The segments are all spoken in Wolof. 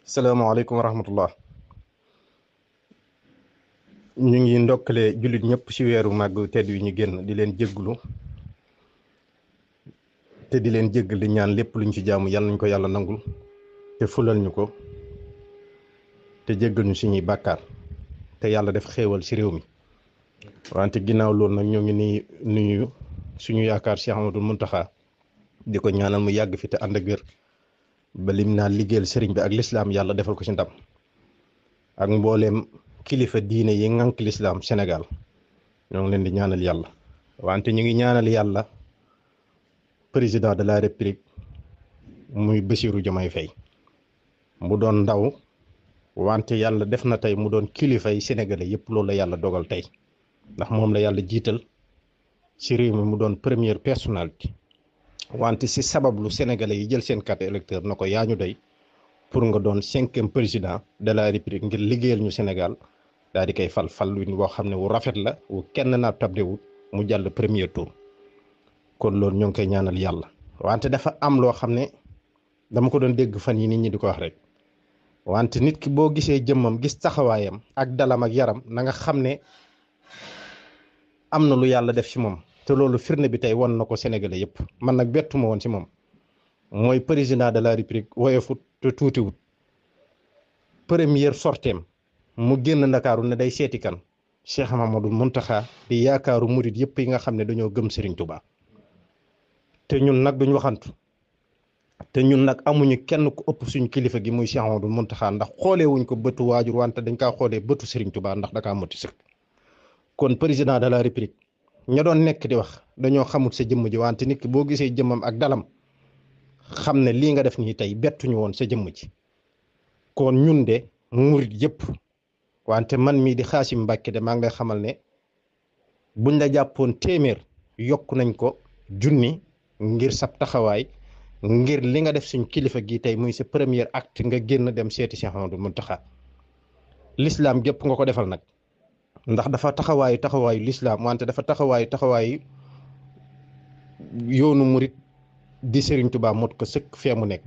salaamaaleykum wa rahmatullah. ñu ngi ndokkale jullit ñëpp ci weeru màgg tedd wi ñu génn di leen jégglu te di leen jéggal di ñaan lépp luñ ci jaamu yàlla nañ ko yàlla nangul te fulal ñu ko te jéggal ñu suñuy bàkkaar te yàlla def xéewal ci réew mi. wante ginnaaw loolu nag ñoo ngi ni nuyu suñu yaakaar Cheikh Ahmadul Muntaxa di ko ñaanal mu yàgg fi te ànd ak wér ba lim naa liggéeyal sëriñ bi ak lislaam yàlla defal ko ci ndam ak mbooleem kilifa diine yi ngànk lislaam Sénégal ñoo ngi leen di ñaanal yàlla. wante ñu ngi ñaanal yàlla président de la république muy Bassirou Diomaye Faye mu doon ndaw wante yàlla def na tey mu doon kilifay sénégalais yëpp loolu la yàlla dogal tey ndax moom la yàlla jiital ci réew mi mu doon première personnalité wante ci sabablu sénégalais yi jël seen carte électeur na ko yaa ñu doy pour nga doon 5e président de la république ngir liggéeyal ñu Sénégal daal di koy fal win woo xam ne wu rafet la wu kenn naa tabdewut mu jàll premier tour. kon loolu ñoo ngi koy ñaanal yàlla. wante dafa am loo xam ne dama ko doon dégg fan yi nit ñi di ko wax rek wante nit ki boo gisee jëmmam gis taxawaayam ak dalam ak yaram na nga xam ne am na lu yàlla def ci moom te loolu firnde bi tey won na ko Sénégalais yëpp. man nag bettuma woon ci moom mooy président de la république woyofut te tuutiwut première sorteem mu génn ndakaaru ne day seeti kan Cheikh Mamadou Muntaxa di yaakaaru murit yëpp yi nga xam ne dañoo gëm Serigne Touba. te ñun nag duñ waxantu te ñun nag amuñu kenn ku ëpp suñu kilifa gi muy Cheikh Mamadou Muntaxa ndax xoolee wuñ ko bëtu waajur wante dañ kaa xoolee bëtu Serigne Touba ndax dakaa moti sëkk. kon président de la république ña doon nekk di wax dañoo xamut sa jëmm ji wante nit ki boo gisee jëmmam ak dalam xam ne lii nga def nii tey bettuñu woon sa jëmm ji. kon ñun de murit yëpp wante man mii di Xaasim Mbàkke de maa ngi lay xamal ne buñ la jàppoon téeméer yokk nañ ko junni ngir sab taxawaay ngir li nga def suñ kilifa gi tey muy sa premier acte nga génn dem seeti Cheikh Ahmadou Muntaxa. l'islam gépp nga ko defal nag ndax dafa taxawaayu l'islam wante dafa taxawaayu yoonu murit di Serigne Touba mot ko sëkk fee mu nekk.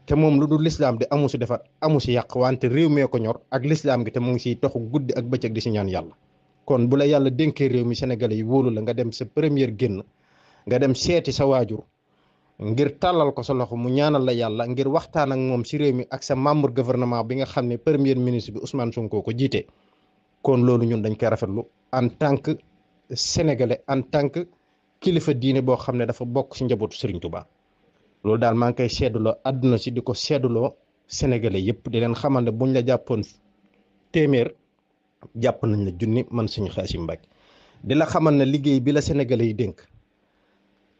te moom lu dul l'islam de amu si defar amu si yàq wante réew mee ko ñor ak l'islam gi te mu ngi siy toxu guddi ak bëccëg di si ñaan yàlla. kon bu la yàlla dénkee réew mi sénégalais yi wóolu la nga dem sa première génn nga dem seeti sa waajur ngir tàllal ko sa loxo mu ñaanal la yàlla ngir waxtaan ak moom si réew mi ak sa membre gouvernement bi nga xam ne premier ministre bi Ousmane Sonko ko jiite. kon loolu ñun dañ koy rafetlu en tant que sénégalais en tant que kilifa diine boo xam ne dafa bokk si njabootu Serigne Touba. loolu daal maa ngi koy sedduloo àdduna si di ko sedduloo sénégalais yëpp di leen xamal ne buñ la jàppoon téeméer jàpp nañ la junni man suñu Xaasim Mbàkke di la xamal ne liggéey bi la sénégalais yi dénk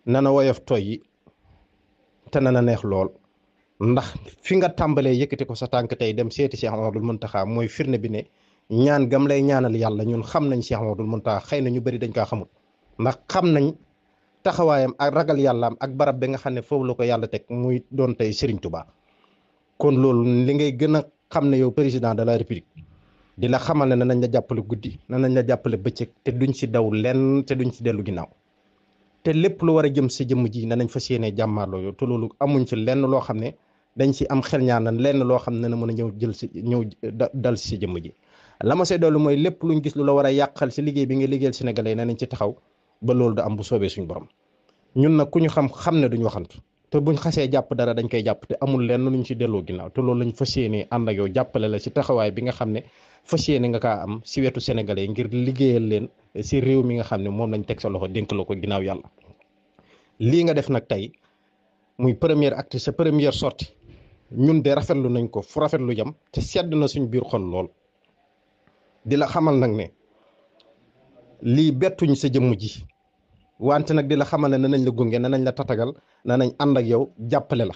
nana woyof toy yi te nana neex lool ndax fi nga tàmbalee yëkkati ko sa tànk tey dem seeti Cheikh Ahmadou Muntaxa mooy firnde bi ne ñaan gam lay ñaanal yàlla ñun xam nañ Cheikh Ahmadou Muntaxa xëy na ñu bëri dañ kaa xamul ndax xam nañ taxawaayam ak ragal yàllaam ak barab bi nga xam ne foofu la ko yàlla teg muy doon tey Serigne Touba. kon loolu li ngay gën a xam ne yow président de la république di la xamal ne nañ la jàppale guddi nañ la jàppale bëccëg te duñ si daw lenn te duñ si dellu ginnaaw te lépp lu war a jëm si jëmm ji nañ fas yéenee jàmmaarloo yow te loolu amuñ si lenn loo xam ne dañ si am xel ñaar lenn loo xam ne na mën a ñëw jël si ñëw dal si jëmm ji. la ma see dollu mooy lépp luñ gis lu la war a yàqal si liggéey bi nga liggéeyal sénégalais nañ ci taxaw ba loolu da am bu soobee suñu borom. ñun nag ku ñu xam ne duñ waxantu te buñ xasee jàpp dara dañ koy jàpp te amul lenn luñ ci delloo ginnaaw te loolu lañ fas yéenee ànd ak yow jàppale la si taxawaay bi nga xam ne fas yéene nga kaa am si wetu sénégalais ngir liggéeyal leen si réew mi nga xam ne moom lañ teg sa loxo dénk la ko ginnaaw yàlla. lii nga def nag tey muy premier acte sa première sortie ñun de rafetlu nañ ko fu rafetlu jam te sedd na suñ biir xol lool di la xamal nag ne lii bettuñ sa jëmm ji. wante nag di la xamal ne nañ la gunge nañ la tatagal nañ ànd ak yow jàppale la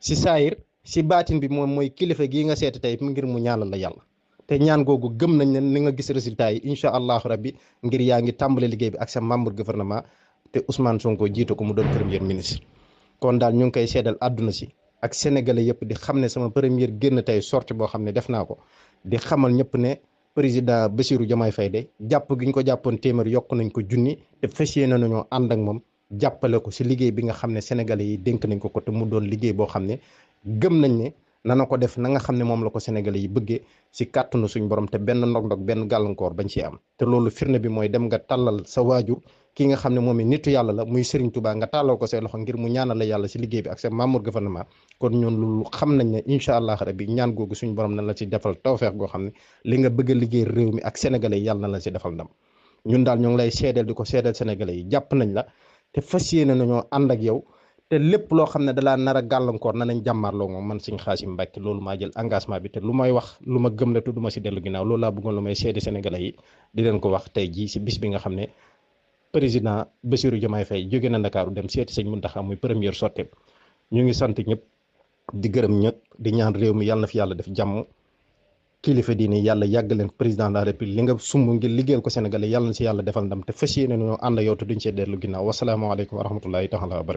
si saayir si baatin bi moom mooy kilifa gii nga seeti tey ngir mu ñaanal la yàlla te ñaan googu gëm nañ ne ni nga gis résultat yi incha allahu rabbi ngir yaa ngi tàmbale liggéey bi ak sa membre gouvernement te Ousmane Sonko jiite ko mu doon premier ministre. kon daal ñu ngi koy seedal àdduna si ak sénégalais yëpp di xam ne sama première génn tey sortie boo xam ne def naa ko di xamal ñëpp ne. président Bassirou Diomaye Faye de jàpp gi ñu ko jàppoon téeméer yokk nañ ko junni te fas yéene nañoo ànd ak moom jàppale ko si liggéey bi nga xam ne sénégalais yi dénk nañ ko te mu doon liggéey boo xam ne gëm nañ ne nana ko def na nga xam ne moom la ko Sénégalais yi bëggee si kàttanu suñ borom te benn ndog-ndog benn gàllankoor bañ ci am. te loolu firnde bi mooy dem nga tàllal sa waajur ki nga xam ne moom it nitu yàlla la muy Serigne Touba nga tàllal ko say loxo ngir mu ñaanal la yàlla si liggéey bi ak sa membre gouvernement kon ñun loolu xam nañ ne incha allah rabbi ñaan googu suñ borom na la ci defal tawfeex goo xam ne li nga bëgg a liggéey réew mi ak sénégalais yi yàlla na la si defal ndam ñun daal ñu ngi lay seedeel di ko seedeel sénégalais yi jàpp nañ la te fas yéene nañoo ànd ak yow te lépp loo xam ne dalaa nar a gàllankoor na nañ jàmmaarloo moom man Serigne Khadim Mbacké loolu maa jël engagement bi te lu may wax lu ma gëm la te du ma si dellu ginnaaw loolu laa bëggoon lu may seede sénégalais yi di leen ko wax tey jii si bis bi nga xam ne président Bassirou Diomaye Faye jóge na Ndakaaru dem seeti sëñ Mountakha muy première sortie ñu ngi sant ñëpp di gërëm ñëpp di ñaan réew mi yàlla na fi yàlla def jàmm kilifa diine yàlla yàgg leen président de la république li nga sumb ngir liggéeyal ko sénégalais yàlla na si yàlla defal ndam te fas yéene ñoo ànd yow te duñ see dellu ginnaaw wasalaamaaleykum wa rahmatullahi taala wa barakatu